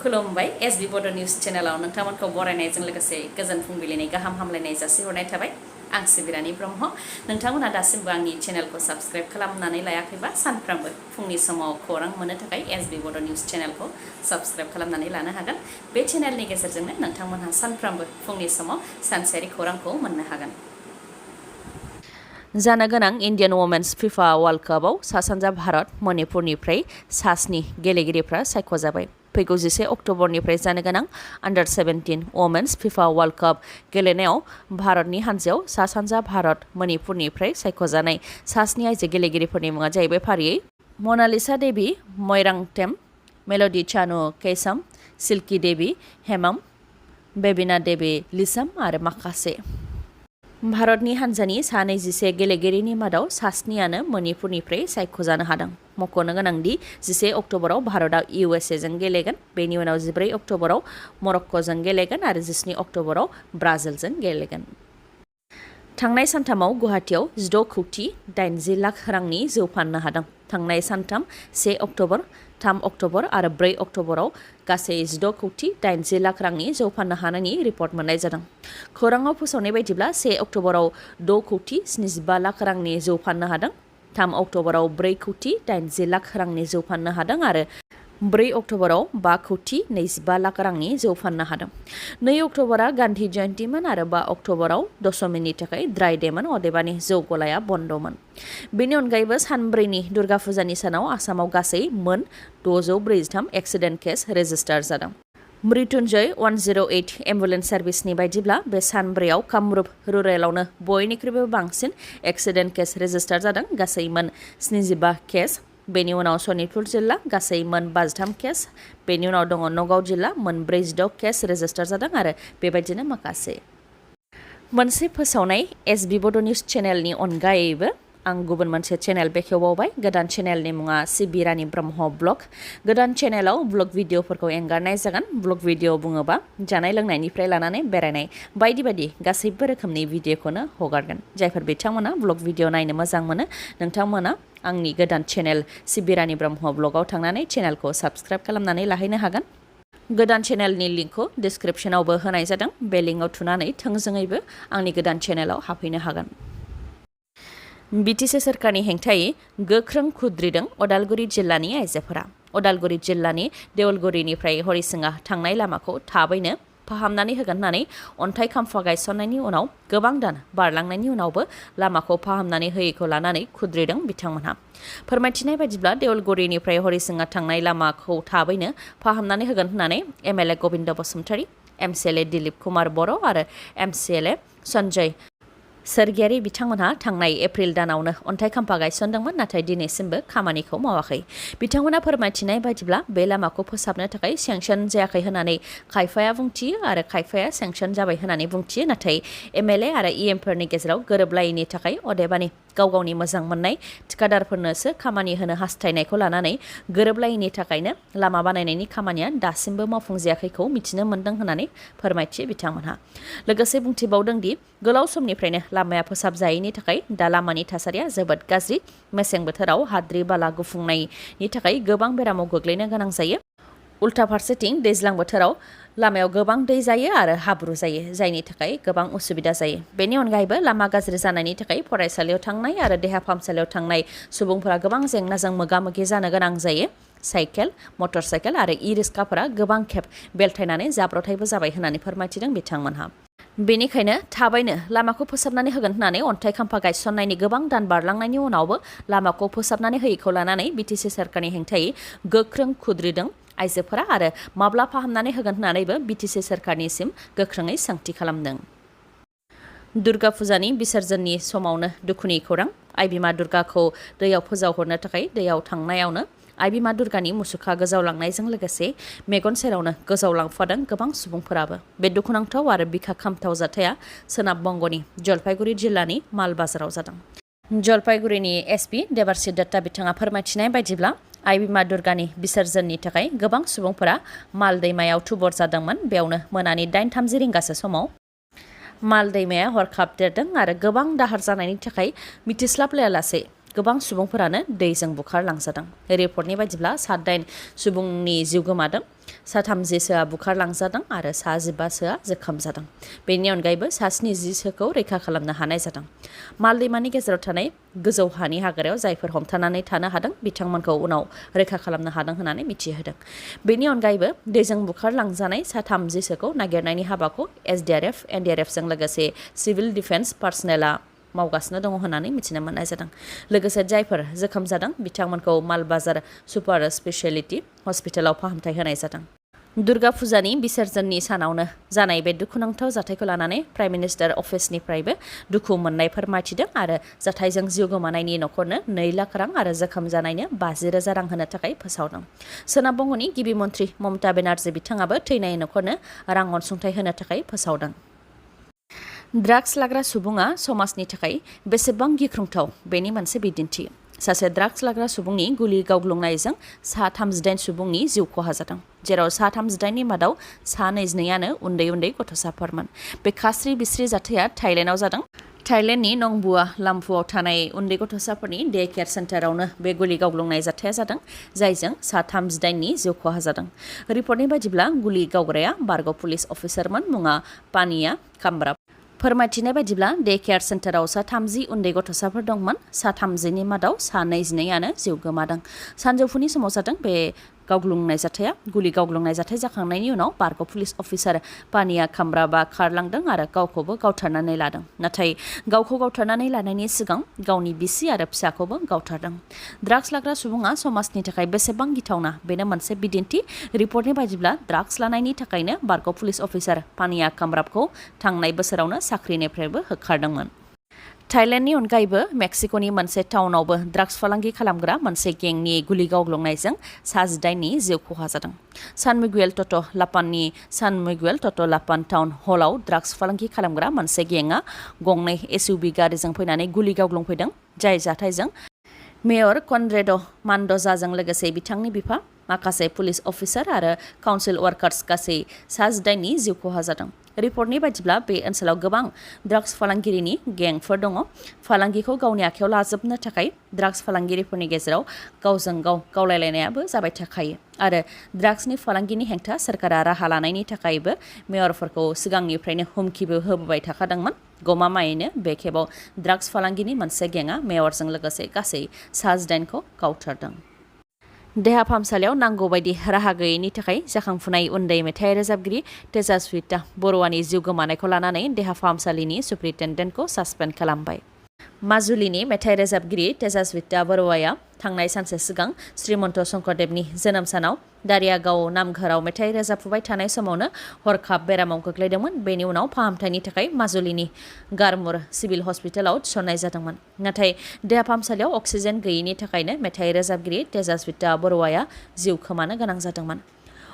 खुलुमबाय एसबी बड निउज चेनेलाव नोंथांमोनखौ बरायनायजों लोगोसे गोजोन फुंबिलिनि गाहाम हामलायनाय जासिहरनाय थाबाय। आं सिबिरानि ब्रह्म। नोंथांमोना दासिमबो आंनि चेनेलखौ साबस्क्राइब खालामनानै लायाखैबा सानफ्रामबो फुंनि समाव खौरां मोननो थाखाय एसबी बड निउज चेनेलखौ साबस्क्राइब खालामनानै लानो हागोन। बे चेनेलनि गेजेरजोंनो नोंथांमोनहा सानफ्रामबो फुंनि समाव सानसेयारि खौरांखौ मोननो हागोन। जानो गोनां इन्डियान वमेन्स फिफा वर्ल्ड कापआव सा सानजा भारत मणिपुरनिफ्राय सास्नि गेलेगिरिफ्रा सायख'जाबाय। फैगौ 11 अक्ट'बरनिफ्राय जानो गोनां आन्डार 17 वमेन्स फिफा वर्ल्ड काप गेलेनायाव भारतनि हान्जायाव सा सानजा भारत मणिपुरनिफ्राय सायख'जानाय सास्नि आइजो गेलेगिरिफोरनि मुङा जाहैबाय फारियै मनालिसा देवी, मयरांटेम, मेलडी चानु कैसाम, सिल्की देवी, हेमम, बेबिना देवी लिसाम आरो माखासे। भारतनि हान्जानि सा 21 गेलेगिरिनि मादाव सास्नियानो मणिपुरनिफ्राय सायख'जानो हादों। मख'नो गोनांदि 11 अक्ट'बराव भारतआ इउएसएजों गेलेगोन, बेनि उनाव 14 अक्ट'बराव मरक्क'जों गेलेगोन आरो 19 अक्ट'बराव ब्राजिलजों गेलेगोन। थांनाय सानथामाव गुवाहाटीआव 6,80,00,000 रांनि जौ फाननो हादों। थांनाय सानथाम 1 अक्ट'बर, 3 अक्ट'बर आरो 4 अक्ट'बराव गासै 6,80,00,000 रांनि जौ फाननो हानायनि रिपर्ट मोननाय जादों। खौराङाव फोसावनाय बायदिब्ला 1 अक्ट'बराव 6,75,00,000 रांनि जौ फाननो हादों, 3 अक्ट'बराव 4,80,00,000 रांनि जौ फाननो हादों आरो 4 अक्ट'बराव 5,25,00,000 रांनि जौ फाननो हादों। 2 अक्ट'बरा गान्धी जयन्तीमोन आरो 5 अक्ट'बराव दशमीनि थाखाय ड्राइ डेमोन, अदेबानि जौ गलाया बन्दमोन। बेनि अनगायैबो सानब्रैनि दुर्गा फुजानि सानाव आसामाव गासै मोन 643 एक्सिडेन्ट केस रेजिस्टार जादों। मृत्युन्जय 108 एम्बुलेन्स सार्भिसनि बायदिब्ला बे सानब्रैयाव कामरुप रुरेलावनो बयनिख्रुइबो बांसिन एक्सिडेन्ट केस रेजिस्टार जादों, गासै मोन 75 केस। बेनि उनाव सनितपुर जिल्ला गासै मोन 53 केस। बेनि उनाव दङ नगाव जिल्ला मोन 46 केस रेजिस्टार जादों आरो बेबायदिनो माखासे। मोनसे फोसावनाय एसबी बड निउज चेनेलनि अनगायैबो आं गुबुन मोनसे चेनेल बेखेवबावबाय। गोदान चेनेलनि मुङा सिबिरानि ब्रह्म ब्लग। गोदान चेनेलाव ब्लग भिडिअफोरखौ एंगारनाय जागोन। ब्लग भिडिअ बुङोबा जानाय लोंनायनिफ्राय लानानै बेरायनाय बायदि बायदि गासैबो रोखोमनि भिडिअखौनो हगारगोन। जायफोर बिथांमोना ब्लग भिडिअ नायनो मोजां मोनो नोंथांमोना आंनि गोदान चेनेल सिबिरानि ब्रह्म ब्लगाव थांनानै चेनेलखौ साबस्क्राइब खालामनानै लाहैनो हागोन। गोदान चेनेलनि लिंकखौ डिसक्रिप्शनावबो होनाय जादों। बे लिंकआव थुनानै थोंजोङैबो आंनि गोदान चेनेलाव हाबफैनो हागोन। बिटिसि सोरखारनि हेंथायै गोख्रों खुद्रिदों अदालगुरि जिल्लानि आइजोफोरा। अदालगुरि जिल्लानि देवलगुरिनिफ्राय हरिसिङा थांनाय लामाखौ थाबैनो फाहामनानै होगोन होननानै अन्थाइ खाम्फा गायसननायनि उनाव गोबां दान बारलांनायनि उनावबो लामाखौ फाहामनानै होयैखौ लानानै खुद्रिदों बिथांमोनहा। फोरमायथिनाय बायदिब्ला देवलगुरिनिफ्राय हरिसिङा थांनाय लामाखौ थाबैनो फाहामनानै होगोन होननानै एमएलए गबिन्द बसुमतारी, एमसिएलए दिलीप कुमार बर' आरो एमसिएलए सन्जय सोरगियारि बिथांमोनहा थांनाय एप्रिल दानावनो अन्थाइ खाम्फा गायसनदोंमोन, नाथाय दिनैसिमबो खामानिखौ मावाखै। बिथांमोना फोरमायथिनाय बायदिब्ला बे लामाखौ फोसाबनो थाखाय सेंसन जायाखै होननानै खायफाया बुंथियो आरो खायफाया सेंसन जाबाय होननानै बुंथियो, नाथाय एमएलए आरो इएमफोरनि गेजेराव गोरोबलायैनि थाखाय अदेबानि गाव गावनि मोजां मोननाय थिकादारफोरनोसो खामानि होनो हास्थायनायखौ लानानै गोरोबलायैनि थाखायनो लामा बानायनायनि खामानिया दासिमबो मावफुंजायाखैखौ मिथिनो मोन्दों होननानै फोरमायथियो बिथांमोनहा। लोगोसे बुंथिबावदों दि गोलाव समनिफ्रायनो लामाया फोसाबजायैनि थाखाय दा लामानि थासारिया जोबोद गाज्रि। मेसें बोथोराव हाद्रि बाला गुफुंनायनि थाखाय गोबां बेरामाव गोग्लैनो गोनां जायो। उल्था फारसेथिं दैज्लां बोथोराव लामायाव गोबां दै जायो आरो हाब्रु जायो, जायनि थाखाय गोबां उसुबिदा जायो। बेनि अनगायैबो लामा गाज्रि जानायनि थाखाय फरायसालियाव थांनाय आरो देहा फाहामसालियाव थांनाय सुबुंफोरा गोबां जेंनाजों मोगा मोगि जानो गोनां जायो। साइकेल, मटर साइकेल आरो इ-रिक्साफोरा गोबां खेब बेलथायनानै जाब्रथायबो जाबाय होननानै फोरमायथिदों बिथांमोनहा। बेनिखायनो थाबैनो लामाखौ फोसाबनानै होगोन होननानै अन्थाइ खाम्फा गायसननायनि गोबां दान बारलांनायनि उनावबो लामाखौ फोसाबनानै होयैखौ लानानै बिटिसि सोरखारनि हेंथायै गोख्रों खुद्रिदों आइजोफोरा आरो माब्ला फाहामनानै होगोन होननानैबो बिटिसि सोरखारनिसिम गोख्रोङै सोंथि खालामदों। दुर्गा फुजानि बिसर्जननि समावनो दुखुनि खौरां। आइ बिमा दुर्गाखौ दैयाव फोजावहरनो थाखाय दैयाव थांनायावनो आइ बिमा दुर्गानि मुसुखा गोजावलांनायजों लोगोसे मेगन सेरावनो गोजावलांफादों गोबां सुबुंफोराबो। बे दुखुनांथाव आरो बिखा खामथाव जाथाया सोनाब बंग'नि जलपाइगुरि जिल्लानि मालबाजाराव जादों। जलपाइगुरिनि एसपि देबारसित दत्ता बिथाङा फोरमायथिनाय बायदिब्ला आइ बिमा दुर्गानि बिसर्जननि थाखाय गोबां सुबुंफोरा माल दैमायाव थुबर जादोंमोन। बेयावनो मोनानि 8:30 रिंगासो समाव माल दैमाया हरखाब देरदों आरो गोबां दाहार जानायनि थाखाय मिथिस्लाबलायालासे गोबां सुबुंफोरानो दैजों बुखारलांजादों। रिपर्टनि बायदिब्ला 7-8 सुबुंनि जिउ गोमादों। सा-30सोआ बुखारलांजादों आरो सा-15सोआ जोखोम जादों। बेनि अनगायैबो सा-70सोखौ रैखा खालामनो हानाय जादों। माल दैमानि गेजेराव थानाय गोजौ हानि हाग्रायाव जायफोर हमथानानै थानो हादों बिथांमोनखौ उनाव रैखा खालामनो हादों होननानै मिथिहोदों। बेनि अनगायैबो दैजों बुखारलांजानाय सा-30सोखौ नागिरनायनि हाबाखौ SDRF, NDRFजों लोगोसे सिभिल डिफेन्स पार्सनेला मावगासिनो दङ होननानै मिथिनो मोननाय जादों। लोगोसे जायफोर जोखोम जादों बिथांमोनखौ मालबाजार सुपार स्पेशियेलिटि हस्पिटालाव फाहामथाय होनाय जादों। दुर्गा फुजानि बिसर्जननि सानावनो जानाय बे दुखुनांथाव जाथायखौ लानानै प्राइम मिनिस्टार अफिसनिफ्रायबो दुखु मोननाय फोरमायथिदों आरो जाथायजों जिउ गोमानायनि न'खरनो 2 लाख रां आरो जोखोम जानायनो 50,000 रां होनो थाखाय फोसावदों। सोनाब बंग'नि गिबि मन्त्रि ममता बेनार्जी बिथाङाबो थैनाय न'खरनो रां अनसुंथाइ होनो थाखाय फोसावदों। ड्राग्स लाग्रा सुबुङा समाजनि थाखाय बेसेबां गिख्रंथाव बेनि मोनसे बिदिन्थि। सासे ड्राग्स लाग्रा सुबुंनि गुलि गावग्लुंनायजों सा-38 सुबुंनि जिउ खहा जादों, जेराव सा-38नि मादाव सा-22आनो उन्दै गथ'साफोरमोन। बे खास्रि बिस्रि जाथाया थाइलेन्डआव जादों। थाइलेन्डनि नंबुआ लाम्पुआव थानाय उन्दै गथ'साफोरनि डे केयार सेन्टारावनो बे गुलि गावग्लुंनाय जाथाया जादों, जायजों सा-38नि जिउ खहा जादों। रिपर्टनि बायदिब्ला गुलि गावग्राया बारग' पुलिस अफिसारमोन, मुङा पानिया खामब्राब। फोरमायथिनाय बायदिब्ला डे केयार सेन्टाराव सा-30 उन्दै गथ'साफोर दंमोन। सा-30नि मादाव सा-22आनो जिउ गोमादों। सानजौफुनि समाव जादों बे गावग्लुंनाय जाथाया। गुलि गावग्लुंनाय जाथाय जाखांनायनि उनाव बारग' पुलिस अफिसार पानिया खामब्राबा खारलांदों आरो गावखौबो गावथारनानै लादों। नाथाय गावखौ गावथारनानै लानायनि सिगां गावनि बिसि आरो फिसाखौबो गावथारदों। ड्राग्स लाग्रा सुबुङा समाजनि थाखाय बेसेबां गिथावना बेनो मोनसे बिदिन्थि। रिपर्टनि बायदिब्ला ड्राग्स लानायनि थाखायनो बारग' पुलिस अफिसार पानिया खामब्राबखौ थांनाय बोसोरावनो साख्रिनिफ्रायबो होखारदोंमोन। थाइलेन्डनि अनगायैबो मेक्सिक'नि मोनसे टाउनावबो ड्राग्स फालांगि खालामग्रा मोनसे गेंनि गुलि गावग्लुंनायजों सा-18नि जिउ खहा जादों। सान मिगुएल ट'ट'लापाननि सान मिगुएल ट'ट'लापान टाउन हलाव ड्राग्स फालांगि खालामग्रा मोनसे गेंआ गंनै SUV गारिजों फैनानै गुलि गावग्लुंफैदों, जाय जाथायजों मेयर कनरेड' मान्ड'जाजों लोगोसे बिथांनि बिफा, माखासे पुलिस अफिसार आरो काउन्सिल वार्कार्स गासै सा-18नि जिउ खहा जादों। रिपर्टनि बायदिब्ला बे ओनसोलाव गोबां ड्राग्स फालांगिरिनि गेंफोर दङ। फालांगिखौ गावनि आखायाव लाजोबनो थाखाय ड्राग्स फालांगिरिफोरनि गेजेराव गावजों गाव गावलायलायनायाबो जाबाय थाखायो आरो ड्राग्सनि फालांगिनि हेंथा सोरखारा राहा लानायनि थाखायबो मेयरफोरखौ सिगांनिफ्रायनो हुमखिबो होबोबाय थाखादोंमोन। गमामायैनो बे खेबाव ड्राग्स फालांगिनि मोनसे गेंआ मेयरजों लोगोसे गासै सा-18खौ गावथारदों। देहा फाहामसालियाव नांगौ बायदि राहा गैयैनि थाखाय जाखांफुनाय उन्दै मेथाइ रोजाबगिरि तेजास्विता बरुवानि जिउ गोमानायखौ लानानै देहा फाहामसालिनि सुप्रिन्टेन्डेन्टखौ सासपेन्ड खालामबाय। माजुलिनि मेथाइ रोजाबगिरि तेजास्विता बरुवाया थांनाय सानसे सिगां श्रीमन्त शंकरदेवनि जोनोम सानाव दारियागाव नामघराव मेथाइ रोजाबफुबाय थानाय समावनो हरखाब बेरामाव गोग्लैदोंमोन। बेनि उनाव फाहामथायनि थाखाय माजुलिनि गारमुर सिभिल हस्पिटालाव थिसननाय जादोंमोन। नाथाय देहा फाहामसालियाव अक्सिजेन गैयैनि थाखायनो मेथाइ रोजाबगिरि तेजास्विता बरुवाया जिउ खोमानो गोनां जादोंमोन।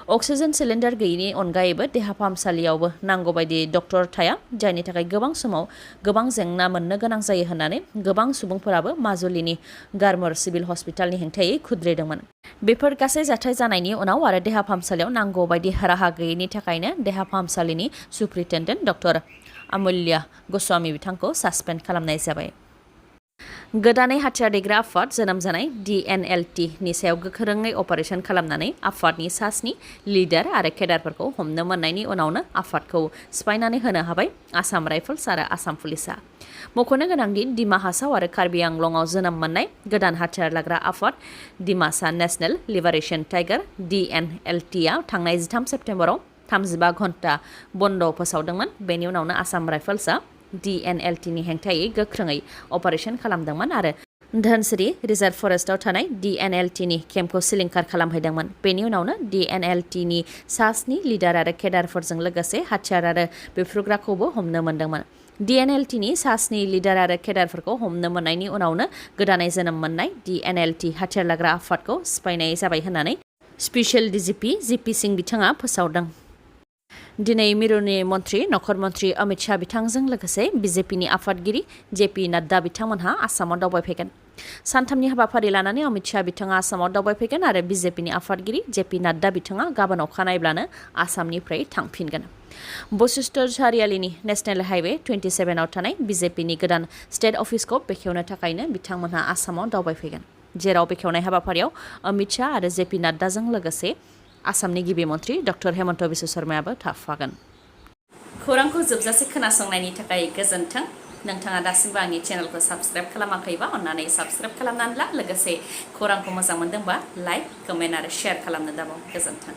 अक्सिजेन सिलिन्डार गैयैनि अनगायैबो देहा फाहामसालियावबो नांगौ बायदि डक्टर थाया, जायनि थाखाय गोबां समाव गोबां जेंना मोननो गोनां जायो होननानै गोबां सुबुंफोराबो माजुलिनि गारमुर सिभिल हस्पिटालनि हेंथायै खुद्रिदोंमोन। बेफोर गासै जाथाय जानायनि उनाव आरो देहा फाहामसालियाव नांगौ बायदि राहा गैयैनि थाखायनो देहा फाहामसालिनि सुप्रिन्टेन्डेन्ट डक्टर अमुल्या गस्वामी बिथांखौ सासपेन्ड खालामनाय जाबाय। गोदानै हाथियार दैग्रा आफाद जोनोम जानाय DNLT नि सायाव गोख्रोङै अपारेसन खालामनानै आफादनि सा-7 लिडार आरो केडारफोरखौ हमनो मोननायनि उनावनो आफादखौ सिफायनानै होनो हाबाय आसाम राइफल्स आरो आसाम पुलिसआ। मख'नो गोनांदि डिमा हासाव आरो कार्बि आंलंआव जोनोम मोननाय गोदान हाथियार लाग्रा आफाद डिमासा नेशनेल लिबारेशन टाइगार DNLTआ थांनाय 13 सेप्तेम्बराव 35 घन्टा बन्द फोसावदोंमोन। बेनि उनावनो आसाम राइफल्सआ DNLTनि हेंथायै गोख्रोङै अपारेसन खालामदोंमोन आरो धनसिरि रिजार्भ फरेस्टआव थानाय DNLTनि केम्पखौ सिलिंखार खालामहैदोंमोन। बेनि उनावनो DNLTनि सा-7 लिडार आरो केडारफोरजों लोगोसे हाथियार आरो बेफ्रुग्राखौबो हमनो मोन्दोंमोन। DNLTनि सा-7 लिडार आरो केडारफोरखौ हमनो मोननायनि उनावनो गोदानै जोनोम मोननाय DNLT हाथियार लाग्रा आफादखौ सिफायनाय जाबाय होननानै स्पेसियेल DGP JP सिंह बिथाङा फोसावदों। दिनै मिरुनि मन्त्रि नखर मन्त्रि अमित शाह बिथांजों लोगोसे BJPनि आफादगिरि JP नाड्डा बिथांमोनहा आसामाव दावबायफैगोन। सानथामनि हाबाफारि लानानै अमित शाह बिथाङा आसामाव दावबायफैगोन आरो BJPनि आफादगिरि JP नाड्डा बिथाङा गाबोन अखानायब्लानो आसामनिफ्राय थांफिनगोन। बशिष्ठ सारियालिनि नेशनेल हाइवे 27आव थानाय BJPनि गोदान स्टेट अफिसखौ बेखेवनो थाखायनो बिथांमोनहा आसामाव दावबायफैगोन, जेराव बेखेवनाय हाबाफारियाव अमित शाह आरो JP नाड्डाजों लोगोसे आसामनि गिबि मन्त्रि डक्टर हेमन्त बिश्व शर्मायाबो थाफागोन। खौरांखौ जोबजासे खोनासंनायनि थाखाय गोजोन्थों। नोंथाङा दासिमबो आंनि चेनेलखौ साबस्क्राइब खालामाखैबा अन्नानै साबस्क्राइब खालामनानै ला। लोगोसे खौरांखौ मोजां मोनदोंबा लाइक, कमेन्ट आरो शेयार खालामनो दाबाव। गोजोन्थों।